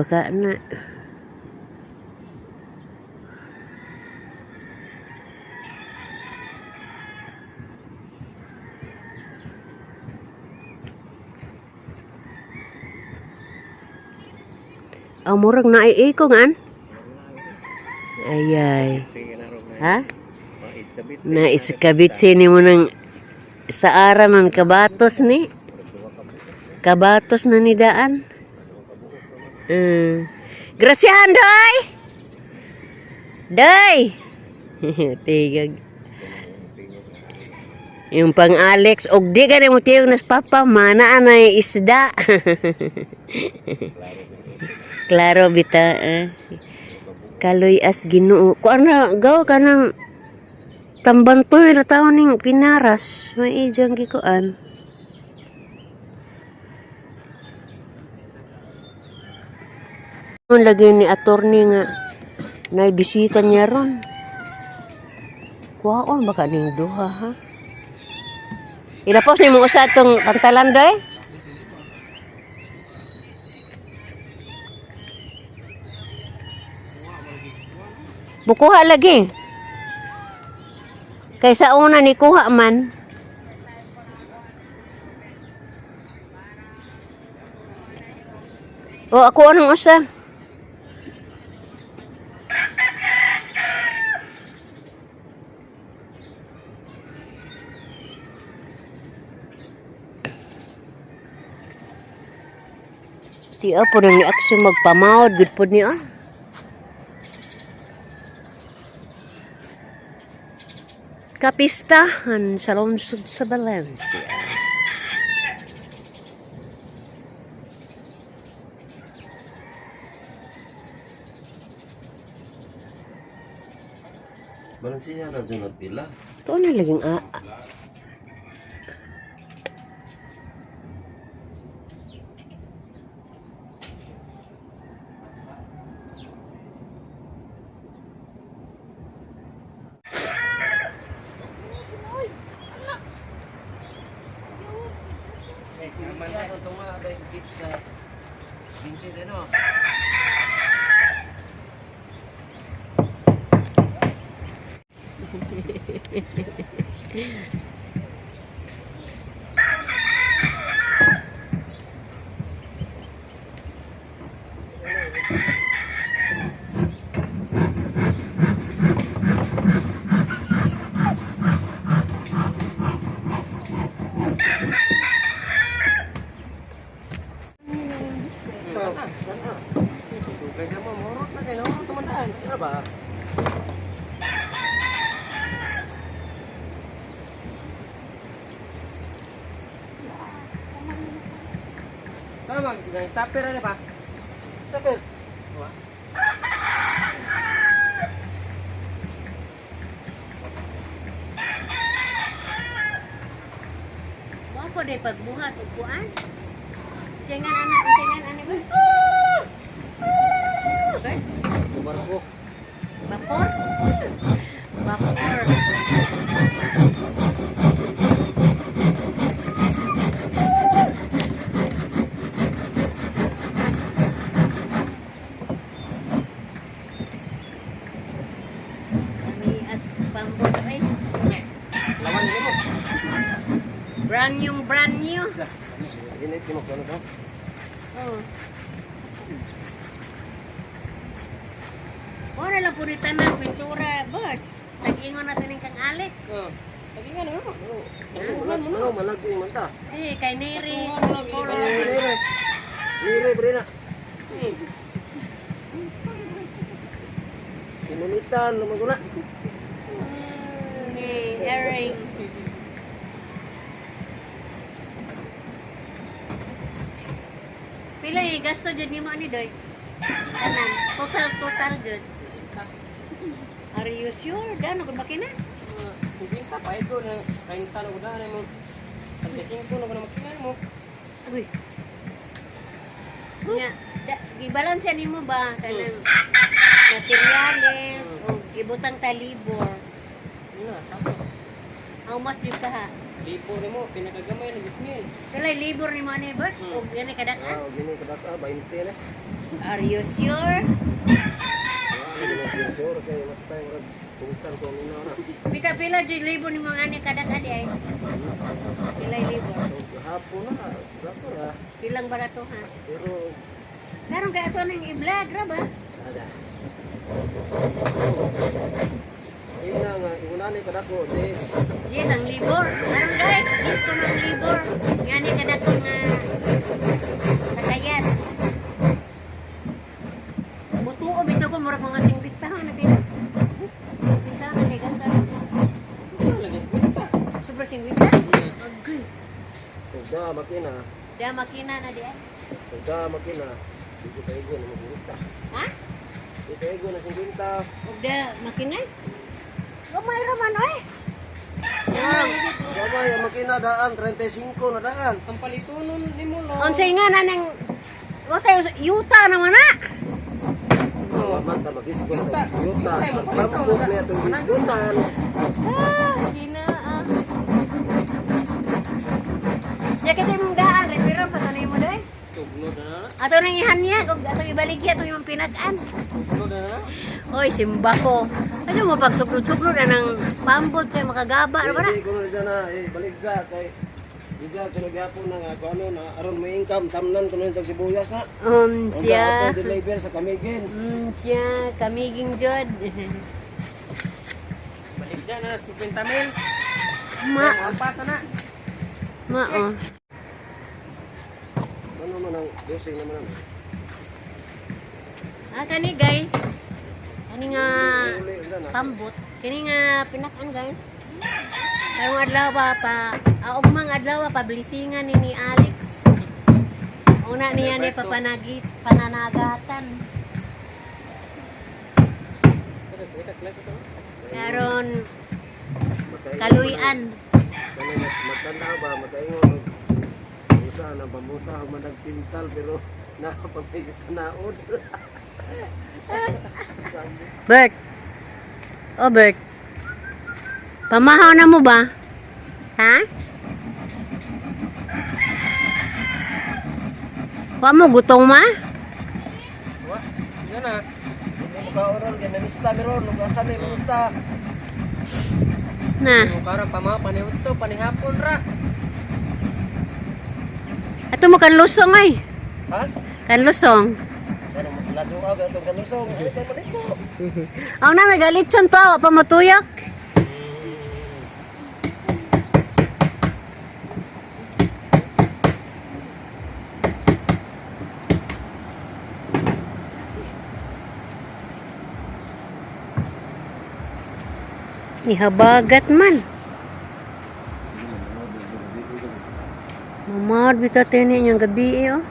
Baka na. Ang murag na iikong an. Ayay. Ha? Na iskabit ni mo ng sa ara ng kabatos ni. Kabatos na ni daan. Grasyahan, day! Day! Tigag. Yung pang Alex, og di ka na mo tiyog nas papa, mana anay isda. Klaro bita. Eh. Kaloy as Ginoo. Kuan na gaw ka ng tambantoy na tao ning pinaras. May ijang gikuan. Ang lagi ni attorney nga naibisita niya ron. Kuhaon baka ning duha ha. Ilapos ni mo usa tong pantalan doy. Bukuha lagi. Kay sa una ni kuha man. O ako anong usa? Ti po nang ni action magpamawod gud pod ni ah. Kapistahan sa lungsod sa Valencia. Valencia na zona pila. Ito na laging a. Sa 15 din no. Ano ba? Sama, stopper ano pa? Stopper. Wa po day pagbuhat og kuan. Singan ana, singan ana ba? Barko. Vapor? Vapor. Kami as pambot ay. Lawan mo. Brand new, brand new. Init mo ano to? Oh. Ora lang po ni tanan pintura, Bert. Tag-ingon natin kang Alex. Oh. Sige nga no. Kasuhan mo Ano na. malagi man ta. Eh, kay Neris. Color. Nire. Nire bre na. Sinunitan lumaguna. Ni Herring. Pila yung gasto jud nimo ani doy? Tanan, total total jud. Are you sure? Dano kung makina? 50 pa ito na 30 na udah na mo. 35 na ko na makina mo. Uy. Nya, da, gibalance nimo ba kanang materyales o ibutang ta libor? Ina, sama. How much jud ka ha? Libo nimo pinakagamay na bismil. Pila yung libor nimo ani ba? O gani kadak-an? Ah, gini kadak ah 20 na. Are you sure? Wala na siya sure kay matay murag pungtan ko nina na. Pita pila jud libo ni mga ani kada kadi ay. Pila libo. So hapon na, rato ra. Pilang barato ha. Pero Karon kay ato nang i-vlog ra ba? ada. Ina nga ingunani kadako, Jess. Jis ang libor. Karon guys, jis ko ng libor. Ngani kada ko nga sakayan. Mutuo bitaw ko murag mga singbitahan na kay. Singbitahan na kay ganda. Lagi binta. Sobra singbita. Agay. Ug da makina, Da makina na di ay. ug da makina. Di ko kaigo na magbinta. Ha? Di kaigo na 50. Ug da makina? Gamay ra man oy. Gamay ang makina daan 35 na daan. Ang palitunon nimo lo. Unsay nga na nang Wa tayo yuta naman na. Oh, man ta magisgot. Yuta. Yuta. Yuta, mo palito, Pampot niya itong gisgutan. Ah, gina ah. Ya kasi mong daan, referral pa tanay mo day. Sugnod na na. Ato nang ihan niya, kung ato ibaligya ato yung pinag-an. Sugnod na na. Oy, simba ko. Ano mo pag suglod-suglod na ng pambot kay makagaba ra ba na? Hindi ko na dyan na, eh, baligya kay Bija ko nagyapon na nga kung ano na aron may income tamnan ko nun sa sibuyas na. Unsa Siya. ato deliver sa Camiguin. Siya, kamiging jod. Balik dyan na 50 mil. Ma, Ang pasa na. ma oh. Ano man ang dosing naman ano. Ah, kani guys. Kani nga Uli, unsa na. pambot. Kini nga pinakan guys. Karong adlaw pa pa augmang adlaw pa blisingan ni Alex. Una niya ni papanagit pananagatan. Kasi kita klase to. Karon Makaingon kaluyan. Kanang matanda ba makaingon og isa na pamuta og managpintal pero napamay tanaod. Bert. Oh Bert. Pamahaw na mo ba? Ha? Wa mo gutong ma? Wa. Yan na. Hindi mo kaoron kay mamista meron ug asa ni mamista. Na. Yung karon pamaw paniudto panihapon ra. Ato mo kan lusong ay. Ha? Kan lusong. Pero ladyo ka atong kanusong ay kay maliko. Ang na nagalitson pa wa pa matuyok. Nihabagat man. Mamad bitaw tini niyang gabi eh, oh.